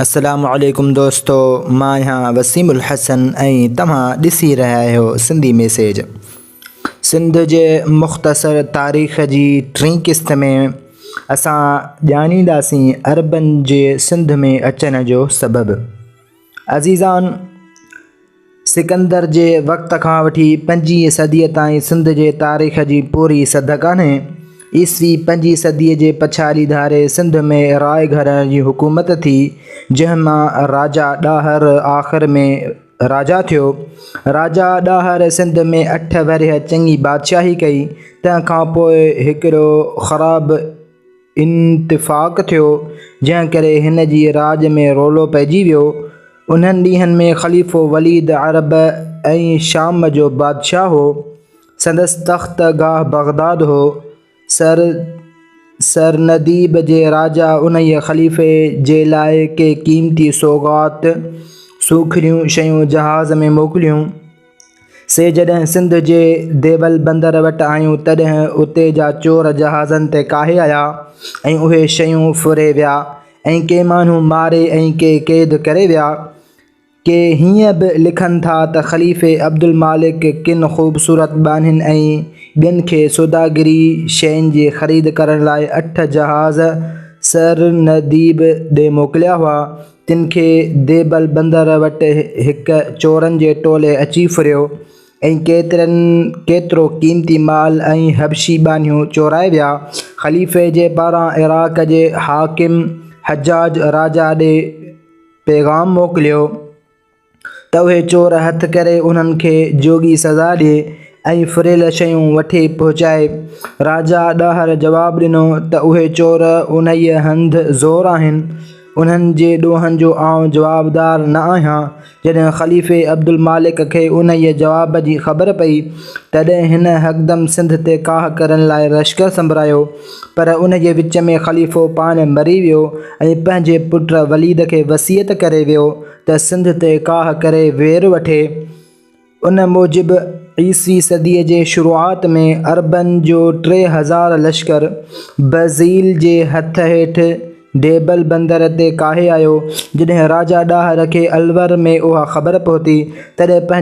السلام عليڪم دوستو مان آهيان وسيم الحسن ۽ توهان ڏسي رهيا آهيو سنڌي ميسيج سنڌ جي مختصر تاريخ جي ٽين قسط ۾ اسان ڄاڻينداسين عربن جي سنڌ ۾ اچڻ جو سبب عزيزان سڪندر جي وقت کان وٺي پنجين صديء تائين سنڌ جي تاريخ جي پوري سڌ ڪانهي. عيسوي پنجين صديء جي پڇاڙي ڌاري سنڌ ۾ راء گهراڻي جي حڪومت ٿي، جنهن مان راجا ڏاهر آخر ۾ راجا ٿيو. راجا ڏاهر سنڌ ۾ اٺ ورهيه چڱي بادشاهي ڪئي، تنهن کان پوء هڪڙو خراب انتفاق ٿيو، جنهن ڪري هن جي راڄ ۾ رولو پئجي ويو. انهن ڏينهن ۾ خليفو وليد عرب ۽ شام جو بادشاهه هو. سندس تخت گاهه بغداد هو. سر سرنديب جي راجا انهيء خليفي جي لاء ڪي قيمتي سوغات، سوکڙيون شيون جهاز ۾ موڪليون. سي جڏهن سنڌ جي ديبل بندر وٽ آيون، تڏهن اتي جا چور جهازن تي ڪاهي آيا ۽ اهي شيون ڦري ويا ۽ ڪي ماڻهو ماري ۽ ڪي قيد ڪري ويا. ڪي هيئن به لکن ٿا ته خليفي عبدالمالڪ ڪن خوبصورت ٻانهين ۽ ٻين کي سوداگري شين جي خريد ڪرڻ لاء اٺ جهاز سرنديب ڏي موڪليا هئا، تن کي ديبل بندر وٽ هڪ چورن جي ٽولي اچي ڦريو ۽ ڪيترن ڪيترو قيمتي مال ۽ حبشي ٻانهيون چورائي ويا. خليفي جي پاران عراق جي حاڪم حجاج راجا ڏي پيغام موڪليو ته اهي چور هٿ ڪري انهن کي جوڳي سزا ڏي ۽ ڦريل شيون وٺي پهچائي. راجا ڏاهر جواب ڏنو ته اهي چور انهيء هنڌ زور آهن. انهن جي ڏوهن جو آئون جوابدار نه آهيان. جڏهن خليفي عبدالمالڪ کي انهيء جواب جي خبر پئي، تڏهن هن هڪدم سنڌ تي ڪاهه ڪرڻ لاء لشڪر سنڀرايو، پر انهيء وچ ۾ خليفو پاڻ مري ويو ۽ پنهنجي پٽ وليد کي وصيت ڪري ويو ته سنڌ تي ڪاهه ڪري وير وٺي. ان موجب عيسوي صديء جي شروعات ۾ عربن جو 3000 لشڪر بزيل جي هٿ هيٺ ديبل بندر تي ڪاهي آيو. جڏهن راجا ڏاهر کي الور ۾ اها خبر پهتي، تڏهن پنهنجي.